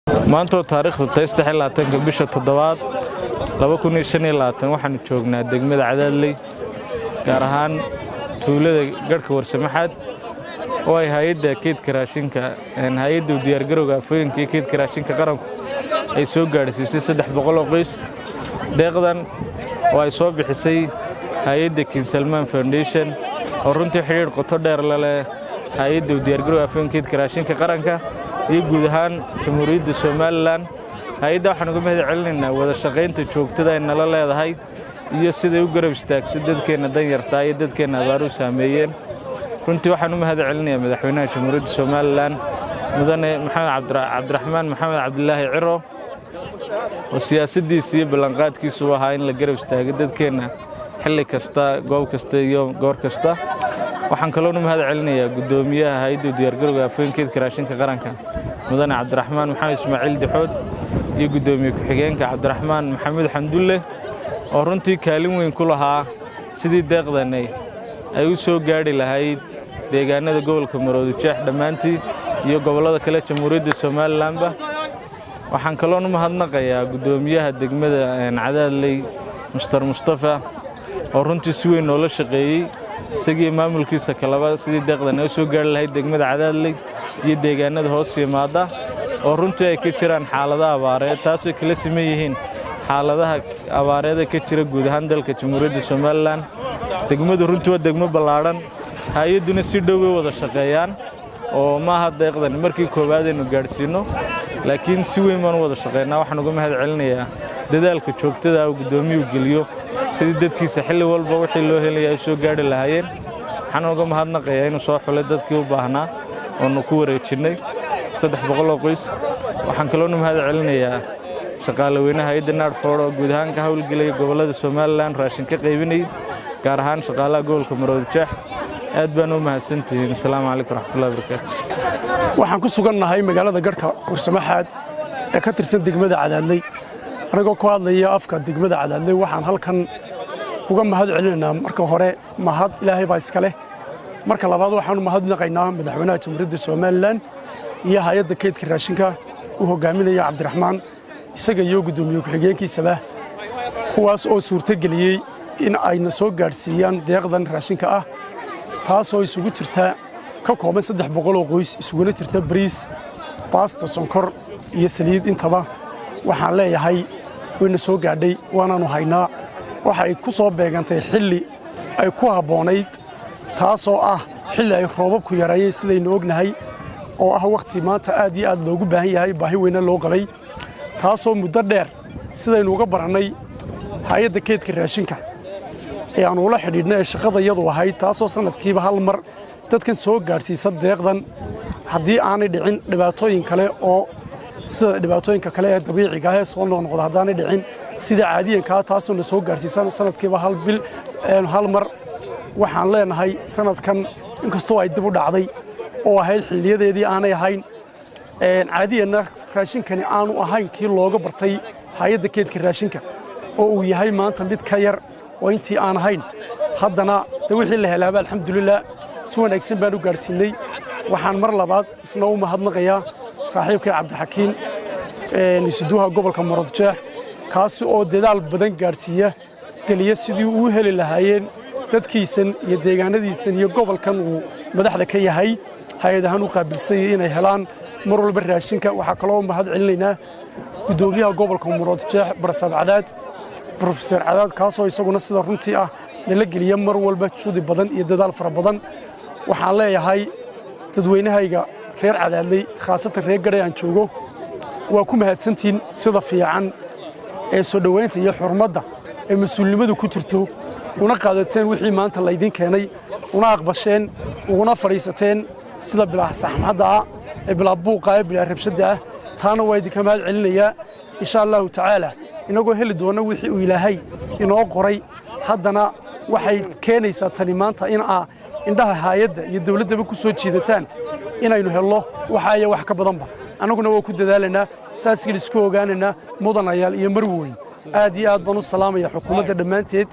Maantoo taariikhdu tahay 23-ka bisha toddobaad 2025, waxaannu joognaa degmada Cadaadley, gaar ahaan tuulada Garhka Warsamaxaad, oo ay hay-adda keydka raashinka, hay-adda u diyaargarowga aafooyinka iyo keydka raashinka qaranku ay soo gaadhsiisay 300 oo qoys. Deeqdan oo ay soo bixisay hay-adda King Salman Foundation, oo runtii xidhiidh qoto dheer la leh hay-adda u diyaargarowga aafooyinka keydka raashinka qaranka iyo guud ahaan Jamhuuriyadda Somaliland. Hay-adda waxaan uga mahad celinaynaa wada shaqaynta joogtada ay nala leedahay iyo siday u garab istaagtay dadkeenna danyartaa iyo dadkeenna abaaruhu saameeyeen. Runtii waxaan u mahad celinayaa madaxweynaha Jamhuuriyadda Somaliland, mudane Maxamed Cabdiraxmaan Maxamed Cabdilaahi Ciro, oo siyaasaddiisa iyo ballanqaadkiisu ahaa in la garab istaago dadkeenna xilli kasta, goob kasta iyo goor kasta. Waxaan kaloonu mahad celinayaa guddoomiyaha hay-adda diyaargarowga aafooyinka keydka raashinka qaranka, mudane Cabdiraxmaan Maxamed Ismaaciil Dixood, iyo guddoomiye ku-xigeenka Cabdiraxmaan Maxamuud Xamdulle, oo runtii kaalin weyn ku lahaa sidii deeqdani ay u soo gaadhi lahayd deegaanada gobolka Maroodijeex dhammaantii iyo gobollada kale Jamhuuriyadda Somalilandba. Waxaan kaloon u mahadnaqayaa guddoomiyaha degmada Cadaadley, Mister Mustafa, oo runtii si weyn noola shaqeeyey, isagii maamulkiisa kaleba, sidii deeqdan ay u soo gaari lahayd degmada Cadaadley iyo deegaanada hoos yimaada, oo runtii ay ka jiraan xaaladaha abaareed, taasoo kala siman yihiin xaaladaha abaareeda ka jira guud ahaan dalka Jamhuuriyadda Somaliland. Degmadu runtii waa degmo ballaadhan, hay-adduna si dhow way wada shaqeeyaan, oo maaha deeqdan markii koowaadaynu gaadhsiinno, laakiin si weyn baan u wada shaqeynaa. Waxaan uga mahad celinayaa dadaalka joogtada uu guddoomiyuhu geliyo sidii dadkiisa xilli walba wixii loo helaya ay soo gaadhi lahaayeen. Waxaan uga mahadnaqayaa inuu soo xulay dadkii u baahnaa oonu ku wareejinnay 300 oo qoys. Waxaan kaloonu mahad celinayaa shaqaale weynaha hay-adda NADFOR, oo guud ahaan ka howlgelaya gobollada Somaliland, raashin ka qaybinayay, gaar ahaan shaqaalaha gobolka Maroodijeex. Aad baan u mahadsantihiin. Asalaamu calaykum waraxmatullahi wabarakaatu. Waxaan ku sugannahay magaalada Garhka Warsamaxaad ee ka tirsan degmada Cadaadley. Anigoo ku hadlaya afka degmada Cadaadley, waxaan halkan uga mahad celinaynaa marka hore, mahad Ilaahay baa iska leh. Marka labaad, waxaanu mahadnaqaynaa madaxweynaha Jamhuuriyadda Somaliland iyo hay-adda kaydka raashinka uu hogaaminaya Cabdiraxmaan, isaga iyo guddoomiye ku-xigeenkiisaba, kuwaas oo suurtogeliyey in ayna soo gaadhsiiyaan deeqdan raashinka ah, taasoo isugu jirta, ka kooban 300 oo qoys, isuguna jirta bariis, baasta, sonkor iyo saliid intaba. Waxaan leeyahay wayna soo gaadhay, waanaannu haynaa. Waxay ku soo beegantay xilli ay ku habboonayd, taasoo ah xilli ay roobabku yareeyeen, sidaynu ognahay, oo ah wakhti maanta aad iyo aad loogu baahan yahay, baahi weyna loo qabay, taasoo muddo dheer sidaynu uga barannay hay-adda keydka raashinka ee aanu ula xidhiidhnay ee shaqada iyadu ahayd, taasoo sannadkiiba hal mar dadkan soo gaadhsiisa deeqdan, haddii aanay dhicin dhibaatooyin kale oo sida dhibaatooyinka kale ee dabiiciga ah ee soo noqnoqda, haddaanay dhicin sida caadiyankaa, taasoo na soo gaadhsiisa sanadkiiba hal bil, hal mar. Waxaan leenahay sanadkan, inkastoo ay dib u dhacday oo ahayd xilliyadeedii aanay ahayn, caadiyanna raashinkani aanu ahayn kii looga bartay hay-adda keydka raashinka, oo uu yahay maanta mid ka yar oo intii aan ahayn, haddana de wixii la helaaba, alxamdulilah, si wanaagsan baan u gaadhsiinay. Waxaan mar labaad isna u mahadnaqayaa saaxiibkay Cabdixakiin, isuduwaha gobolka Maroodijeex, kaasi oo dadaal badan gaadhsiiya geliya sidii uu heli lahaayeen dadkiisan iyo deegaanadiisan iyo gobolkan uu madaxda ka yahay, hay-ad ahaan u qaabilsanyay inay helaan mar walba raashinka. Waxaa kaloo mahad celinaynaa guddoomiyaha gobolka Maroodijeex, Barsaab Cadaad, Brofeser Cadaad, kaasoo isaguna sida runtii ah nala geliya mar walba juhdi badan iyo dadaal fara badan. Waxaan leeyahay dadweynahayga reer Cadaadley, khaasatan reer Gadhay aan joogo, waa ku mahadsantihiin sida fiican ee soo dhowaynta iyo xurmadda ee mas-uulnimadu ku jirto una qaadateen wixii maanta laydiin keenay, una aqbasheen, uguna fadhiisateen sida bilaa saxmadda ah ee bilaa buuqa ee bilaa rabshadda ah. Taana waa idinka mahad celinayaa. Insha Allahu tacaala, inagoo heli doonna wixii uu Ilaahay inoo qoray, haddana waxay keenaysaa tani maanta in aa indhaha haayadda iyo dawladdaba ku soo jiidataan inaynu hello waxa iyo wax ka badanba. Annaguna waa ku dadaalaynaa, saaskin isku ogaanaynaa. Mudanayaal iyo marweyn, aad iyo aad baan u salaamaya xukuumadda dhammaanteed.